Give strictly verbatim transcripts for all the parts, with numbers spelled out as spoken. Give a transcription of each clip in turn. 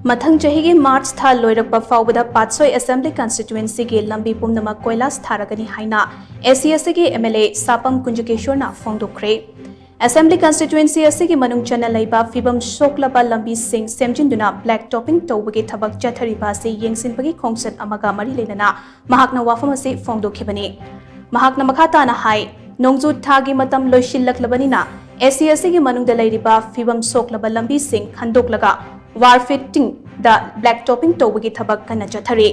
ꯃꯊꯪ ꯆꯍꯤꯒꯤ ꯃꯥꯔꯆ ꯊꯥ ꯂꯣꯏꯔꯛꯄ ꯐꯥꯎꯕꯗ ꯄꯥꯠꯁꯣꯏ ꯑꯦꯁꯦꯝꯕ꯭ꯂꯤ ꯀꯟꯁꯇꯤꯇ꯭ꯋꯦꯟꯁꯤꯒꯤ ꯂꯝꯕꯤ ꯄꯨꯝꯅꯃꯛ ꯀꯣꯏꯂꯥꯁ ꯊꯥꯔꯒꯅꯤ ꯍꯥꯏꯅ ꯑꯦ ꯁꯤ ꯑꯦꯁ ꯁꯤꯒꯤ M L A ꯁꯥꯄꯝ ꯀꯨꯟꯖꯀꯦꯁꯣꯔꯅ ꯐꯣꯡꯗꯣꯛꯈ꯭ꯔꯦ꯫ Assembly constituency ꯑꯁꯤꯒꯤ ꯃꯅꯨꯡ ꯆꯟꯅ ꯂꯩꯕ ꯐꯤꯕꯝ ꯁꯣꯛꯂꯕ ꯂꯝꯕꯤꯁꯤꯡ ꯁꯦꯝꯖꯤꯟꯗꯨꯅ ꯕ꯭ꯂꯦꯛ ꯇꯣꯄꯤꯡ ꯇꯧꯕꯒꯤ ꯊꯕꯛ ꯆꯠꯊꯔꯤꯕ ꯑꯁꯤ ꯌꯦꯡꯁꯤꯟꯕꯒꯤ ꯈꯣꯡꯆꯠ ꯑꯃꯒ ꯃꯔꯤ ꯂꯩꯅꯅ ꯃꯍꯥꯛꯅ ꯋꯥꯐꯝ ꯑꯁꯤ ꯐꯣꯡꯗꯣꯛꯈꯤꯕꯅꯤ꯫ ꯃꯍꯥꯛꯅ ꯃꯈꯥ ꯇꯥꯅ ꯍꯥꯏ, ꯅꯣꯡꯖꯨ ꯊꯥꯒꯤ ꯃꯇꯝ ꯂꯣꯏꯁꯤꯜꯂꯛꯂꯕꯅꯤꯅ ꯑꯦ ꯁꯤ ꯑꯦꯁ ꯁꯤꯒꯤ ꯃꯅꯨꯡꯗ ꯂꯩꯔꯤꯕ ꯐꯤꯕꯝ ꯁꯣꯛꯂꯕ ꯂꯝꯕꯤꯁꯤꯡ ꯈꯟꯗꯣꯛꯂꯒ ꯋꯥꯔ ꯐꯤꯠꯇꯤꯡꯗ ꯕ꯭ꯂꯦꯛ ꯇꯣꯄꯤꯡ ꯇꯧꯕꯒꯤ ꯊꯕꯛ ꯀꯟꯅ ꯆꯠꯊꯔꯤ꯫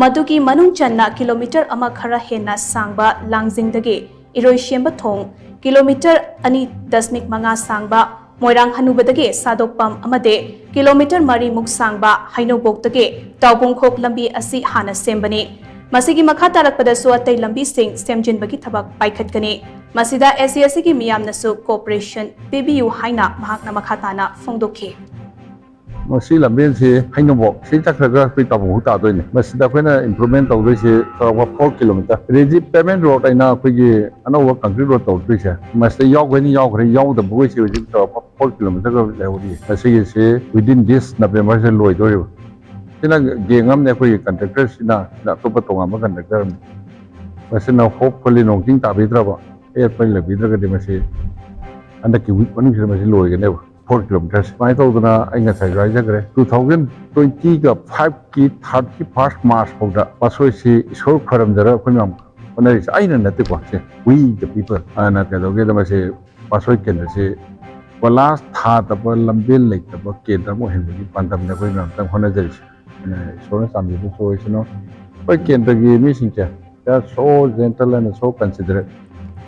ꯃꯗꯨꯒꯤ ꯃꯅꯨꯡ ꯆꯟꯅ ꯀꯤꯂꯣꯃꯤꯇꯔ ꯑꯃ ꯈꯔ ꯍꯦꯟꯅ ꯁꯥꯡꯕ ꯂꯥꯡꯖꯤꯡꯗꯒꯤ ꯏꯔꯣꯏꯁꯦꯝꯕ ꯊꯣꯡ, ꯀꯤꯂꯣꯃꯤꯇꯔ ꯑꯅꯤ ꯗꯁꯃꯤꯛ ꯃꯉꯥ ꯁꯥꯡꯕ ꯃꯣꯏꯔꯥꯡ ꯍꯅꯨꯕꯗꯒꯤ ꯁꯥꯗꯣꯛꯄꯝ ꯑꯃꯗꯤ ꯀꯤꯂꯣꯃꯤꯇꯔ ꯃꯔꯤꯃꯨꯛ ꯁꯥꯡꯕ ꯍꯩꯅꯧꯕꯣꯛꯇꯒꯤ ꯇꯥꯎꯕꯨꯡꯈꯣꯛ ꯂꯝꯕꯤ ꯑꯁꯤ ꯍꯥꯟꯅ ꯁꯦꯝꯕꯅꯤ꯫ ꯃꯁꯤꯒꯤ ꯃꯈꯥ ꯇꯥꯔꯛꯄꯗꯁꯨ ꯑꯇꯩ ꯂꯝꯕꯤꯁꯤꯡ ꯁꯦꯝꯖꯤꯟꯕꯒꯤ ꯊꯕꯛ ꯄꯥꯏꯈꯠꯀꯅꯤ꯫ ꯃꯁꯤꯗ ꯑꯦ ꯁꯤ ꯑꯦꯁ ꯁꯤꯒꯤ ꯃꯤꯌꯥꯝꯅꯁꯨ ꯀꯣꯑꯣꯄꯔꯦꯁꯟ ꯄꯤꯕꯤꯌꯨ ꯍꯥꯏꯅ ꯃꯍꯥꯛꯅ ꯃꯈꯥ ꯇꯥꯅ ꯐꯣꯡꯗꯣꯛꯈꯤ꯫ ꯃꯁꯤ ꯂꯝꯕꯦꯟꯁꯤ ꯍꯩꯅꯧꯕꯣꯛ ꯁꯤ ꯆꯠꯈ꯭ꯔꯒ ꯑꯩꯈꯣꯏ ꯇꯥꯕꯨꯡꯕꯨꯛ ꯇꯥꯗꯣꯏꯅꯤ꯫ ꯃꯁꯤꯗ ꯑꯩꯈꯣꯏꯅ ꯏꯝꯄ꯭ꯔꯨꯚꯃꯦꯟ ꯇꯧꯗꯣꯏꯁꯤ ꯆꯥꯎꯔꯥꯛꯄ ꯐꯣꯔ ꯀꯤꯂꯣꯃꯤꯇꯔ꯫ ꯍꯧꯖꯤꯛ ꯄꯦꯚꯃꯦꯟ ꯔꯣꯗ ꯍꯥꯏꯅ ꯑꯩꯈꯣꯏꯒꯤ ꯑꯅꯧꯕ ꯀꯪꯀ꯭ꯔꯤꯠ ꯔꯣꯗ ꯇꯧꯔꯛꯇꯣꯏꯁꯦ, ꯃꯁꯤꯗ ꯌꯥꯎꯈ꯭ꯔꯅꯤ, ꯌꯥꯎꯈ꯭ꯔꯦ, ꯌꯥꯎꯗꯕꯈꯩꯁꯤ ꯍꯧꯖꯤꯛ ꯆꯥꯎꯔꯥꯛꯄ ꯐꯣꯔ ꯀꯤꯂꯣꯃꯤꯇꯔꯒ ꯂꯩꯍꯧꯔꯤ꯫ ꯃꯁꯤꯒꯤꯁꯤ within this November ꯁꯦ ꯂꯣꯏꯗꯣꯏꯔꯤꯕ꯫ ꯁꯤꯅ ꯒꯦꯡ ꯑꯃꯅꯦ, ꯑꯩꯈꯣꯏꯒꯤ ꯀꯟꯇ꯭ꯔꯦꯛꯇꯔꯁꯤꯅ, ꯁꯤꯅ ꯑꯇꯣꯞꯄ ꯇꯣꯉꯥꯟꯕ ꯀꯟꯇ꯭ꯔꯦꯛꯇꯔ ꯑꯃꯅꯤ꯫ ꯃꯁꯤꯅ hopefully ꯅꯣꯡ ꯆꯤꯡ ꯇꯥꯕꯤꯗ꯭ꯔꯕ, ꯑꯌꯦꯠꯄ ꯂꯩꯕꯤꯗ꯭ꯔꯒꯗꯤ ꯃꯁꯤ ꯍꯟꯗꯛꯀꯤ ꯋꯤꯛ ꯃꯅꯨꯡꯁꯤꯗ ꯃꯁꯤ ꯂꯣꯏꯒꯅꯦꯕ꯫ Four kilometre. ꯁꯨꯃꯥꯏꯅ ꯇꯧꯗꯅ ꯑꯩ ꯉꯁꯥꯏꯁꯨ ꯍꯥꯏꯖꯈ꯭ꯔꯦ, ꯇꯨ ꯊꯥꯎꯖꯟ ꯇ꯭ꯋꯦꯟꯇꯤꯒ ꯐꯥꯏꯚꯀꯤ ꯊꯥꯔꯇꯤ ꯐꯥꯔꯁ ꯃꯥꯔꯆ ꯐꯥꯎꯗ ꯄꯥꯠꯁꯣꯏꯁꯤ ꯏꯁꯣꯔ ꯈꯣꯏꯔꯝꯖꯔꯒ ꯑꯩꯈꯣꯏ ꯃꯌꯥꯝ ꯍꯣꯠꯅꯔꯤꯁꯦ꯫ ꯑꯩꯅ ꯅꯠꯇꯦꯀꯣ, ꯁꯦ we the people꯫ ꯑꯗꯨꯅ ꯀꯩꯗꯧꯒꯦꯗ, ꯃꯁꯤ ꯄꯥꯠꯁꯣꯏ ꯀꯦꯟꯗ꯭ꯔꯁꯤ ꯀꯣꯏꯂꯥꯁ ꯊꯥꯗꯕ, ꯂꯝꯕꯦꯜ ꯂꯩꯇꯕ ꯀꯦꯟꯗ꯭ꯔ ꯑꯃ ꯑꯣꯏꯍꯟꯕꯒꯤ ꯄꯥꯟꯗꯝꯗ ꯑꯩꯈꯣꯏ ꯃꯌꯥꯝ ꯑꯃꯇꯪ ꯍꯣꯠꯅꯖꯔꯤꯁꯦ꯫ ꯑꯗꯨꯅ ꯏꯁꯣꯔꯅ ꯆꯥꯟꯕꯤꯕ ꯑꯣꯏꯁꯅꯨ꯫ ꯑꯩꯈꯣꯏ ꯀꯦꯟꯗ꯭ꯔꯒꯤ ꯃꯤꯁꯤꯡꯁꯦ, they are so gentle and so considerate꯫